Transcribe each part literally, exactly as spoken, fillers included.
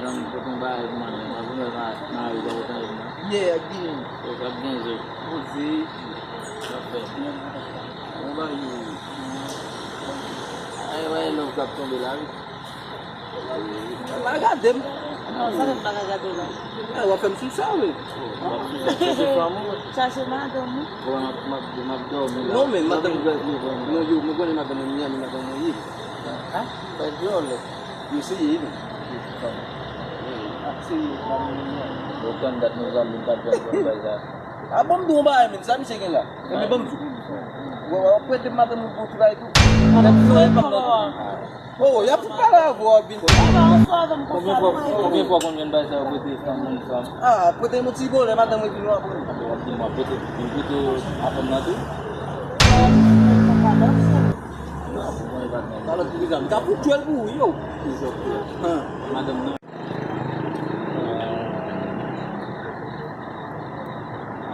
Zanmi, pote yon bagay pou mwen, men. Mwen vin wè ma-, mari pa pote anyen pou mwen. Yeah, ak Guinea. Yo, k ap gen zo. Poze. K ap fè. Yon bagay yo. Ay, wè, love k ap tonbe la, wi. Pa gade m. Non, sa fè m pa ka gade w la. Eh, w ap fè m sou sa, wi. W ap sou sa, chèche fanm ou? Chache madanm ou? Bon, m ap, m ap, m ap dòmi la. Non, men madanm. Non, yo, mwen konnen madanm mwen, Miami, madanm mwen ye. Fè djòl. Yo seye, wi. Ap seye, madanm mwen, Miami. Yo tann dat nou zanmi, m pa t janm konn bagay sa. A bon, m di w yon bagay, men, sa misye gen la? Enben, ban m di w. W, w ap prete madanm ou pou ti bagay tou? Nèg nou e pa nan. Oh, y ap fout pale avè w, Albin. Konbyen fwa, konbyen fwa w konn jwenn bagay sa yo, prete fanm, moun fanm? Ah, prete yon ti bonè, madanm mwen vin w ap pran. W ap di m w ap prete, vin prete a fanm nan tou? Kalòt pou vizaj. M ka fout tchwèl pou ou, yo. Madanm nan.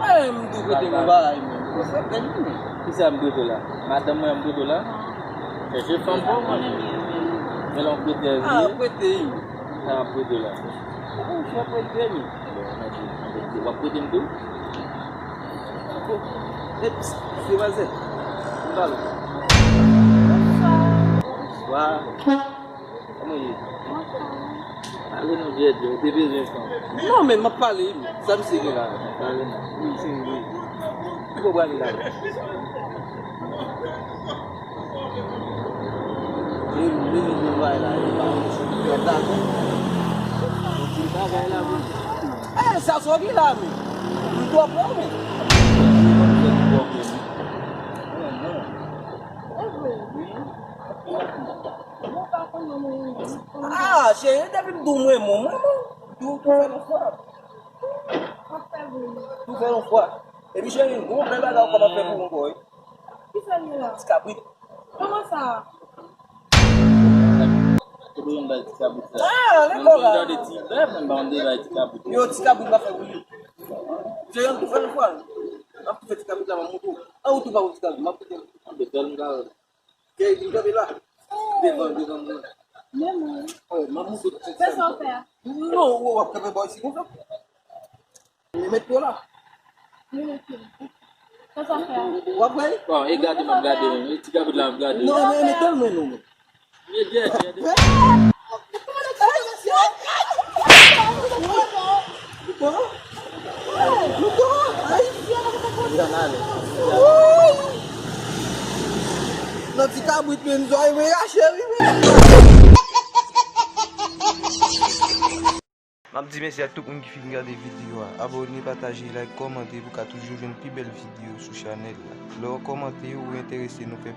Mwen, m tou prete yon bagay, men. Mwen fè bèl, men. Kisa m prete w la? Madanm mwen, m prete w la? Chèche fanm pou mwen. Men lè w prete, ah, prete, wi. Sa m prete w la? Ou fè prete, men. W ap prete m tou? Eps, demwazèl. M pale. Bonswa. Bonswa. Kòman w ye? Mwen fè. Pale non, Djèdjè, ou te bezwen fanm. Non, men m ap pale, wi. Sa misye gen la? Pale non. Wi, se vre. Ki bò w prale la? Li, li, li, li, bay la, li pa yon ti bagay la, wi. Yon ti bagay la, wi. Eh, sa sòti la, men. Li twò pran, men. Ah, cheri, depi m di w mwen, mwen, mwen, mwen. Tou, tou fè yon fwa. Tou fè yon fwa. Epi, cheri, gon bèl bagay ou kapab fè pou mwen, boy. Ki sa l ye la? Ti kabrit. Kòman sa? Ou bezwen bay ti kabrit la. Ah, lè kò la. Mwen tande ti bèf, mwen pa konn bay ti kabrit. Yo, ti kabrit pa fè pou li. Se yon tou fè yon fwa. M ap tou fè ti kabrit la, m ap montre w. An, ou tou pa wè ti kabrit, m ap kite l. An, de fè l m ka wè. Kè li kanpe la. Devan, devan mwen. Men mwen. Oh, m ap montre w tout sa. Fè sa w fè a. Non, w ap kanpe bò isi konsa. Li met pye w la. Li met pye w. Sa sa fè a? W ap wè? Bon, e gade m ap gade w. E ti kabrit la m ap gade w. Non, men, men, tèlman non, men. E djè, djè, djè. Bon. Bon. Nan ti kabrit, men, zòrèy mwen rache, wi, men. M ap di mèsi ak tout moun ki fin gade videyo a. Abòne, pataje, like, kòmante pou w ka toujou jwenn pi bèl videyo sou chanèl la. Lè w kòmante, ou enterese nou fè